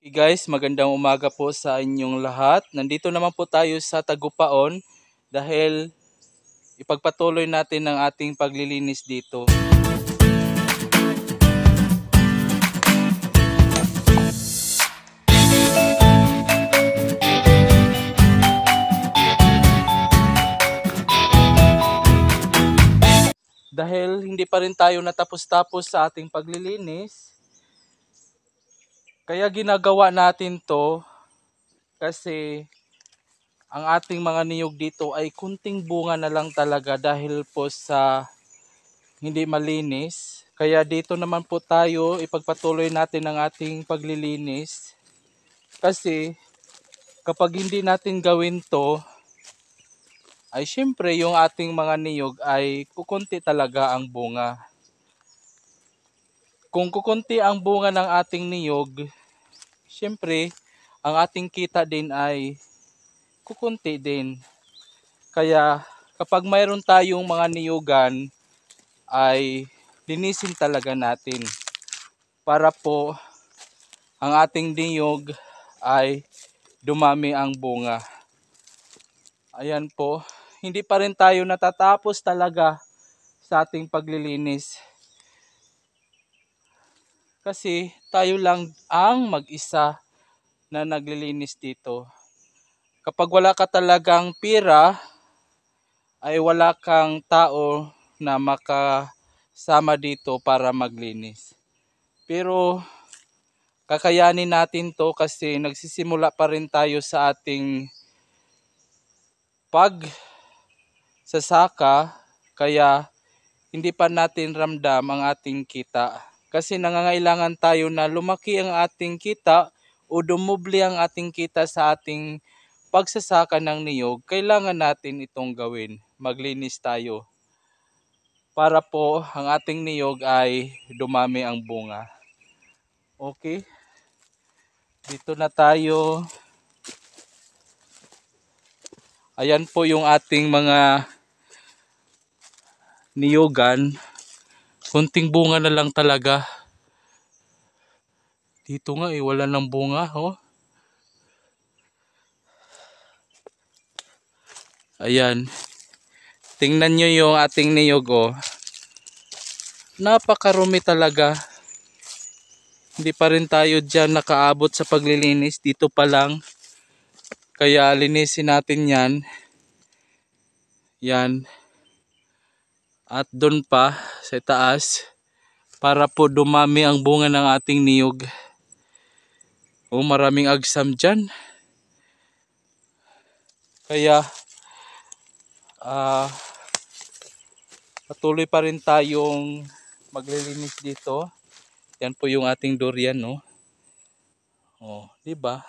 Hey guys, magandang umaga po sa inyong lahat. Nandito naman po tayo sa Tagupaon dahil ipagpatuloy natin ang ating paglilinis dito. Dahil hindi pa rin tayo natapos-tapos sa ating paglilinis, kaya ginagawa natin to kasi ang ating mga niyog dito ay kunting bunga na lang talaga dahil po sa hindi malinis. Kaya dito naman po tayo ipagpatuloy natin ang ating paglilinis kasi kapag hindi natin gawin to ay syempre yung ating mga niyog ay kukunti talaga ang bunga. Kung kukunti ang bunga ng ating niyog, syempre ang ating kita din ay kukunti din. Kaya kapag mayroon tayong mga niyugan ay linisin talaga natin para po ang ating niyog ay dumami ang bunga. Ayan po, hindi pa rin tayo natatapos talaga sa ating paglilinis. Kasi tayo lang ang mag-isa na naglilinis dito. Kapag wala ka talagang pira, ay wala kang tao na makasama dito para maglinis. Pero kakayanin natin to kasi nagsisimula pa rin tayo sa ating pagsasaka, kaya hindi pa natin ramdam ang ating kita. Kasi nangangailangan tayo na lumaki ang ating kita o dumubli ang ating kita sa ating pagsasaka ng niyog. Kailangan natin itong gawin. Maglinis tayo para po ang ating niyog ay dumami ang bunga. Okay? Dito na tayo. Ayan po yung ating mga niyogan. Kunting bunga na lang talaga. Dito nga wala nang bunga, oh. Ayan. Tingnan nyo yung ating niyog, oh. Napakarumi talaga. Hindi pa rin tayo dyan nakaabot sa paglilinis. Dito pa lang. Kaya linisin natin yan. Yan. At doon pa sa taas. Para po dumami ang bunga ng ating niyog. Oh, maraming agsam dyan. Kaya patuloy pa rin tayong maglilinis dito. Yan po yung ating durian, no. Oh, 'di ba?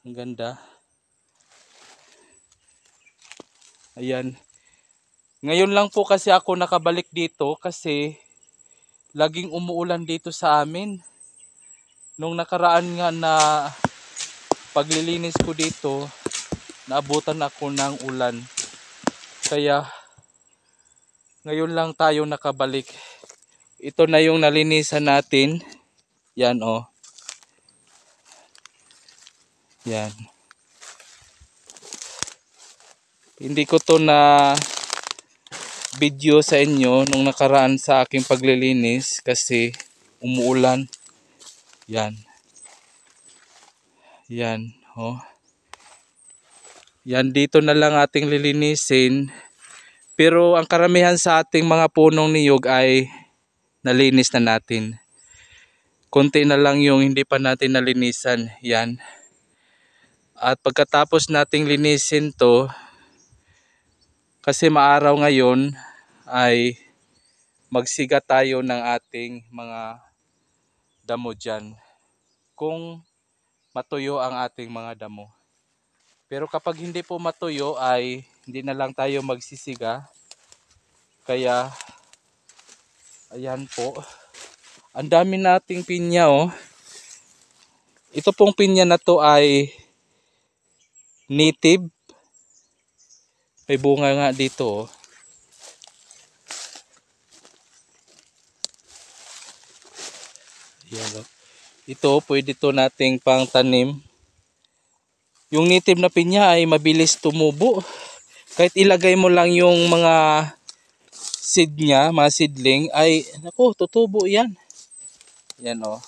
Ang ganda. Ayan. Ngayon lang po kasi ako nakabalik dito kasi laging umuulan dito sa amin. Nung nakaraan nga na paglilinis ko dito, naabutan ako ng ulan. Kaya ngayon lang tayo nakabalik. Ito na yung nalinisan natin. Yan, oh. Yan. Hindi ko to na video sa inyo nung nakaraan sa aking paglilinis kasi umuulan. Yan. Yan, oh. Yan, dito na lang ating lilinisin. Pero ang karamihan sa ating mga punong niyog ay nalinis na natin. Konti na lang yung hindi pa natin nalinisan. Yan. At pagkatapos nating linisin to, kasi maaraw ngayon, ay magsiga tayo ng ating mga damo dyan. Kung matuyo ang ating mga damo. Pero kapag hindi po matuyo ay hindi na lang tayo magsisiga. Kaya ayan po. Ang dami nating pinya, oh. Ito pong pinya na to ay native. May bunga nga dito, oh. Ayan, oh. Ito, pwede to nating pang tanim. Yung native na pinya ay mabilis tumubo. Kahit ilagay mo lang yung mga seed niya, mga seedling, ay naku, tutubo yan. Yan o,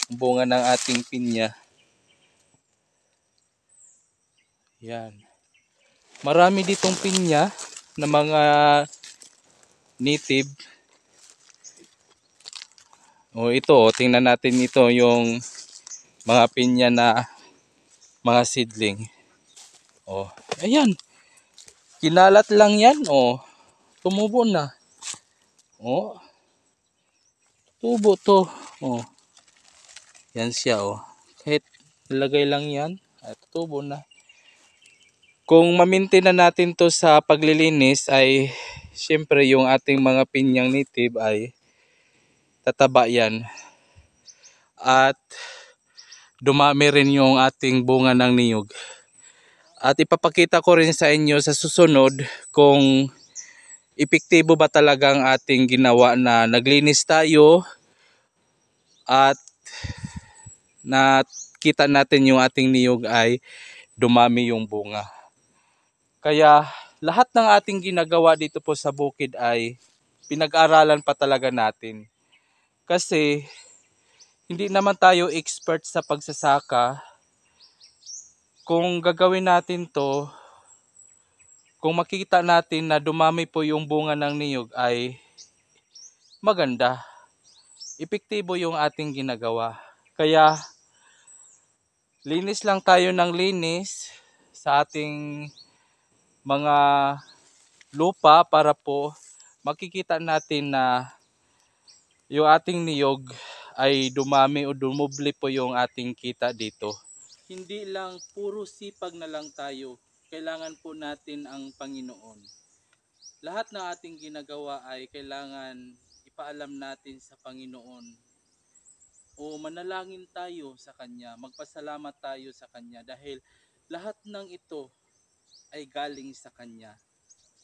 bunga ng ating pinya. Yan. Marami ditong pinya na mga native. O ito, tingnan natin ito yung mga pinya na mga seedling. O, ayan. Kinalat lang yan. O, tumubo na. O, tubo to. O, yan siya. O, kahit ilagay lang yan, at tubo na. Kung ma-maintain na natin to sa paglilinis ay syempre yung ating mga pinyang native ay tataba yan. At dumami rin yung ating bunga ng niyog. At ipapakita ko rin sa inyo sa susunod kung epektibo ba talagang ating ginawa na naglinis tayo at nakita natin yung ating niyog ay dumami yung bunga. Kaya lahat ng ating ginagawa dito po sa bukid ay pinag-aralan pa talaga natin. Kasi hindi naman tayo expert sa pagsasaka. Kung gagawin natin to, kung makita natin na dumami po yung bunga ng niyog ay maganda. Epektibo yung ating ginagawa. Kaya linis lang tayo ng linis sa ating mga lupa para po makikita natin na yung ating niyog ay dumami o dumubli po yung ating kita dito. Hindi lang puro sipag na lang tayo. Kailangan po natin ang Panginoon. Lahat ng ating ginagawa ay kailangan ipaalam natin sa Panginoon. O manalangin tayo sa Kanya, magpasalamat tayo sa Kanya dahil lahat ng ito ay galing sa Kanya.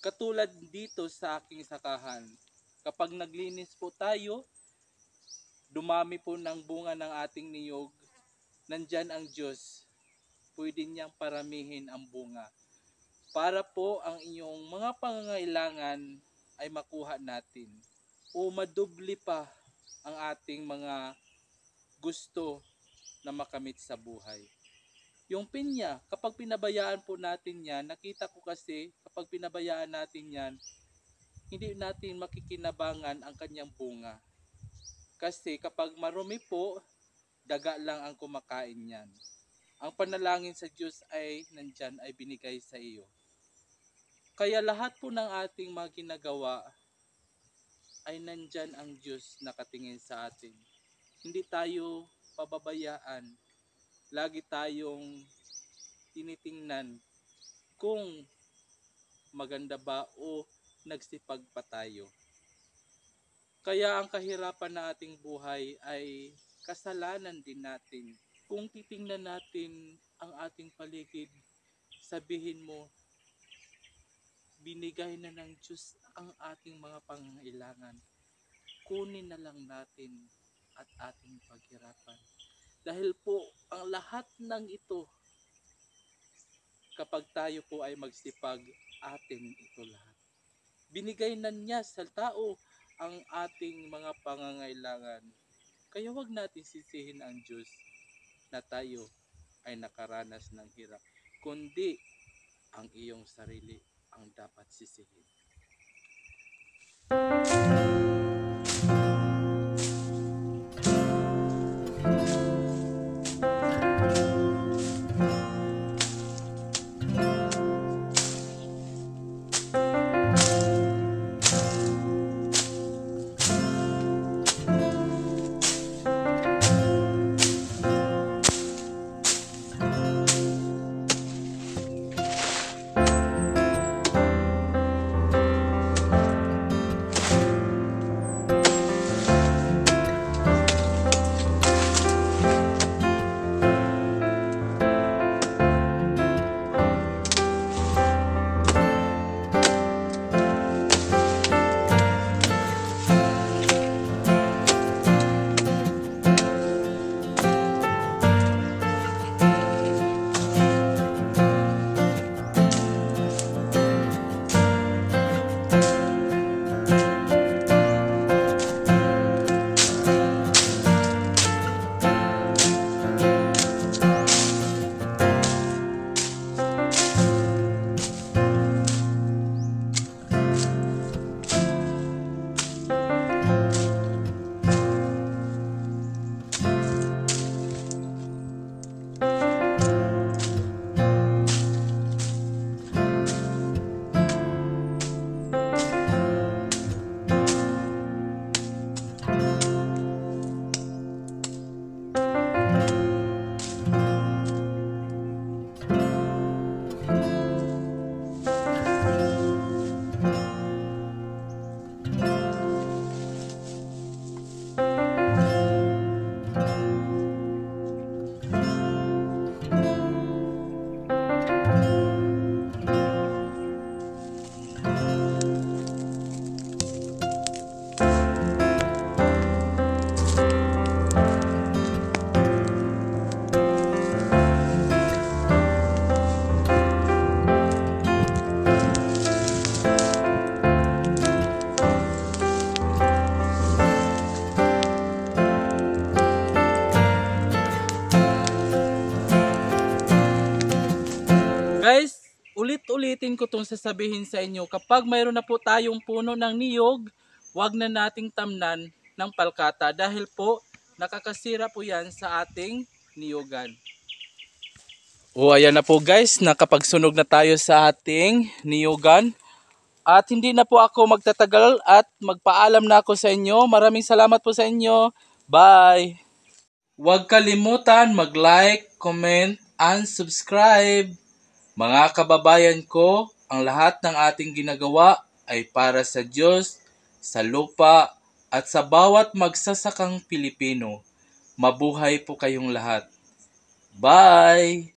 Katulad dito sa aking sakahan, kapag naglinis po tayo, dumami po ng bunga ng ating niyog, nandyan ang Diyos, pwede niyang paramihin ang bunga. Para po ang inyong mga pangangailangan ay makuha natin. O madubli pa ang ating mga gusto na makamit sa buhay. Yung pinya, kapag pinabayaan po natin yan, nakita ko kasi kapag pinabayaan natin yan, hindi natin makikinabangan ang kanyang bunga. Kasi kapag marumi po, daga lang ang kumakain yan. Ang panalangin sa Diyos ay nandyan, ay binigay sa iyo. Kaya lahat po ng ating mga ginagawa ay nandyan ang Diyos nakatingin sa atin. Hindi tayo pababayaan. Lagi tayong tinitingnan kung maganda ba o nagsipag pa tayo. Kaya ang kahirapan na ating buhay ay kasalanan din natin. Kung titingnan natin ang ating paligid, sabihin mo, binigay na ng Diyos ang ating mga pangangailangan. Kunin na lang natin at ating paghirapan. Dahil po, ang lahat ng ito, kapag tayo po ay magsipag, atin ito lahat. Binigay na niya sa tao ang ating mga pangangailangan. Kaya wag natin sisihin ang Diyos na tayo ay nakaranas ng hirap, kundi ang iyong sarili ang dapat sisihin. Guys, ulit-ulitin ko itong sasabihin sa inyo. Kapag mayroon na po tayong puno ng niyog, wag na nating tamnan ng palkata dahil po nakakasira po yan sa ating niyogan. O ayan na po guys, nakapagsunog na tayo sa ating niyugan. At hindi na po ako magtatagal at magpaalam na ako sa inyo. Maraming salamat po sa inyo. Bye! Huwag kalimutan mag-like, comment, and subscribe. Mga kababayan ko, ang lahat ng ating ginagawa ay para sa Diyos, sa lupa, at sa bawat magsasakang Pilipino. Mabuhay po kayong lahat. Bye!